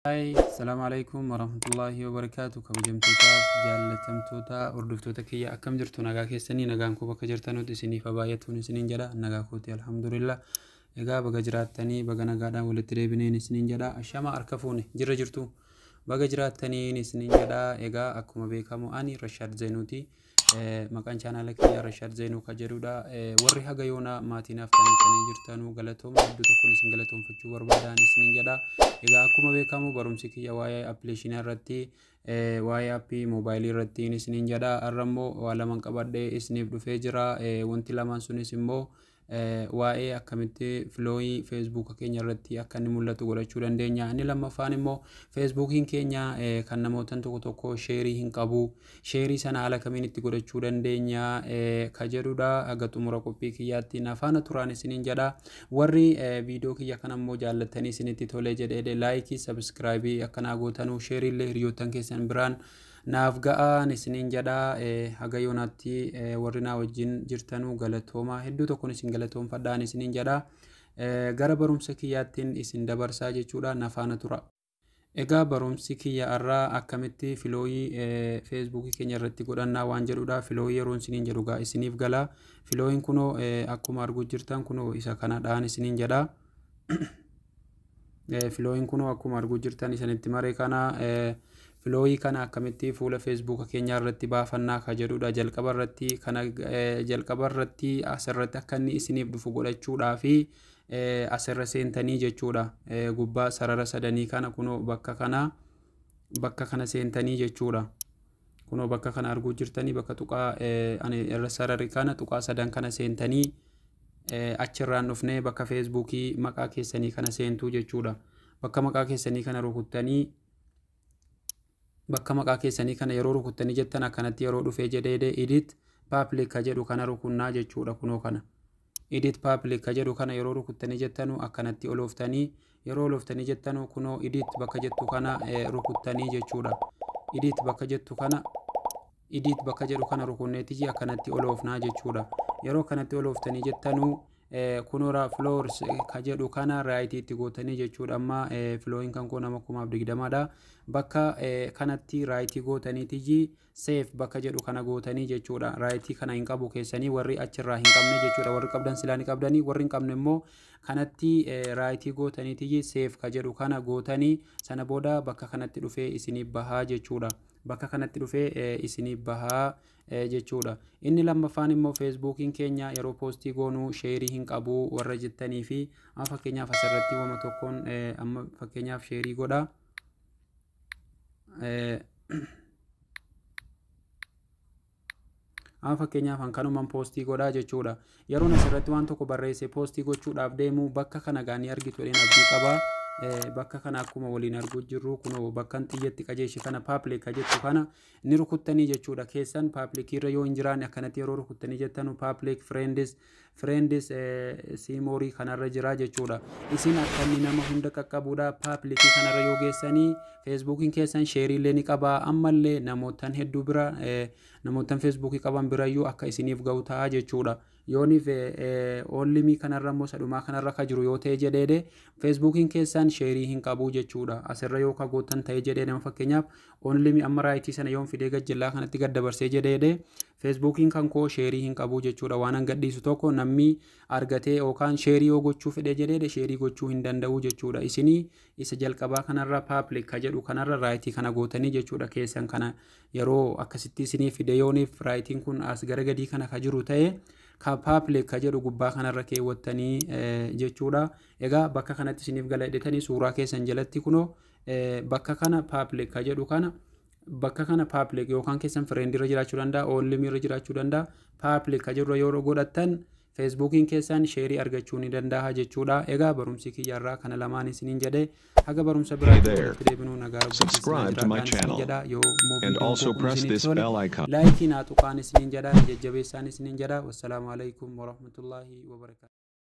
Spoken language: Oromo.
Assalamu alaikum warahmatullahi wabarakatuh. Kabajamtootaaf jaallatamtoota hordoftoota kiyya, akkam jirtu? Nagaa keessanii? Nagaan koo bakka jirtanutti isiniif baay'atuun isiniin jedha. Nagaa kooti, alhamdulillah. Egaa baga jiraattanii, baga nagaadhaan walitti deebineen isiniin jedha. Ashama, harka fuune, jirra jirtu, baga jiraattaniin isiniin jedha. Egaa akkuma beekamu ani Rashaad Zainuuti. Maqaan chaanaala kiyyaa Rashaad Zainuu ka jedhudha. Warri haga yoonaa maatii naaf ta'anii jirtanuu galatooma, hedduu tokkoon isin galatoomfachuu barbaadan isiniin jedha. Egaa akkuma beekamu barumsi kiyya waa'ee appilikeeshinii irratti, waa'ee aappii moobaayilii irratti isiniin jedha. Har'a immoo waa lamaan qabadhee isiniif dhufee jira. Wanti lamaan sunis immoo waa'ee akkamitti follow feesbuuka keenya irratti akka inni mul'atu godhachuu dandeenya. Inni lammaffaan immoo feesbuukiin keenya kan namootan tokko tokko share hin qabu. Share sana haala kamiin itti godhachuu dandeenya ka jedhudha. Haga xumura qophii kiyyaatti na faana turaan isiniin jedha. Warri viidiyoo kiyya kana immoo jaallattanii isinitti tolee jedhee like, subscribe akkanaa gootanuu, share illee hiriyoottan keessan biraan naaf ga'aan isiniin jedha. Haga yoonaatti warri naa wajjin jirtanuu galatooma, hedduu tokkoon isin galatoomfadhaan isiniin jedha. Gara barumsa kiyyaattiin isin dabarsaa jechuudha, na faana tura. Egaa barumsi kiyya irraa akkamitti follow feesbuukii keenya irratti godhannaa waan jedhudha. Follow yeroon isiniin jedhu gaa isiniif gala. Followiin kunoo akkuma arguu jirtan kunoo isa kanadhaan isiniin jedha. Followiin kunoo akkuma arguu jirtan isinitti maree kana. Follow kana akkamitti fuula feesbuuka keenyaa irratti baafannaa ka jedhudha. Jalqaba irratti kana, jalqaba irratti asirratti akka inni isiniif dhufu godhachuudhaa fi asirra seentanii jechuudha. Gubbaa sarara sadanii kana kunoo bakka kana seentanii jechuudha. Kunoo bakka kana arguu jirtanii, bakka tuqaa ani irra sararri kana, tuqaa sadan kana seentanii, achirraan dhufnee bakka feesbuukii maqaa keessanii kana seentuu jechuudha. Bakka maqaa keessanii kana rukuttanii, bakka maqaa keessanii kana yeroo rukuttanii jettan, akkanatti yeroo dhufee jedhee, edit public ka jedhu kana rukunnaa jechuudha. Kunoo kana, edit public ka jedhu kana yeroo rukuttanii jettanu, akkanatti olooftanii, yeroo olooftanii jettanu, kunoo edit bakka jettu kana rukuttanii jechuudha. Edit bakka jettu kana, edit bakka jedhu kana rukunneetiji akkanatti oloofnaa jechuudha. Yeroo kanatti olooftanii jettanuu, kunoora followers ka jedhu kana right itti gootanii jechuudha. Amma followiin kan koo nama 20,000dha. Bakka kanatti right gootaniitiji save bakka jedhu kana gootanii jechuudha. Right kana hin qabu keessanii warri achirraa hin qabne jechuudha. Warri qabdan silaa ni qabdanii, warri hin qabne immoo kanatti right gootaniitiji save ka jedhu kana gootanii, sana booda bakka kanatti dhufee isiniif bahaa jechuudha. Bakka kanatti dhufee isiniif bahaa jechuudha. Inni lammaffaan immoo feesbuukiin keenya yeroo post goonuu share hin qabu warra jettanii fi amma fakkeenyaaf asirratti wama tokkoon amma fakkeenyaaf share godha. Amma fakkeenyaaf kanumaan post godhaa jechuudha. Yeroon asirratti waan tokko barreesse post gochuudhaaf deemu, bakka kana gaanii argitu jedheen abdii qaba. Bakka kana akkuma waliin arguu jirru, kunoo bakka xiyyatti qajeeshe kana, public ka jettu kana ni rukuttanii jechuudha. Keessan public irra yoo hin jiraanne, akkanatti yeroo rukuttanii jettanu, public, friends, friends, see more kanarra jira jechuudha. Isin akka inni nama hunda qaqqabuudha public kanarra yoo geessanii, feesbuukiin keessan share illee ni qaba. Ammallee namootan hedduu bira, namootan feesbuukii qaban birayyuu akka isiniif ga'u ta'a jechuudha. Yooniif only me kanarra immoo sadhumaa kanarra ka jiru yoo ta'e jedheede, feesbuukiin keessan share hin qabu jechuudha. Asirra yoo ka gootan ta'e jedhee, nama fakkeenyaaf only me amma right sana yoon fidee gajjallaa kanatti gad dabarsee jedheede, feesbuukiin kan koo share hin qabu jechuudha. Waan an gadhiisu tokko namni argatee yookaan share yoo gochuu fedhe jedheede, share gochuu hin danda'u jechuudha. Isinii isa jalqabaa kanarra, public ka jedhu kanarra right kana gootanii jechuudha. Keessan kana yeroo akkasitti isinii fide, yooniif rightiin kun as gara gadii kana ka jiru ta'e, ka public ka jedhu gubbaa kanarra keewwattanii jechuudha. Egaa bakka kanatti isiniif gala hidhatanii suuraa keessan jalatti kunoo bakka kana public ka jedhu kana, bakka kana public yookaan keessan friendirra jiraachuu danda'a, only merra jiraachuu danda'a. Public ka jedhu yeroo godhattan, feesbuukiin keessan share argachuu ni danda'a jechuudha. Egaa barumsi kiyyarraa kana lamaan isiniin jedhe. Haga barumsa biraatti walitti deebinuu nagaa Subscribe to my channel jedha. Yoo and also press this bell icon. Like naa tuqaan isiniin jedha, jajjabeessaan isiniin jedha. Wassalaamu alaikum warahmatullaahi wabarakaatu.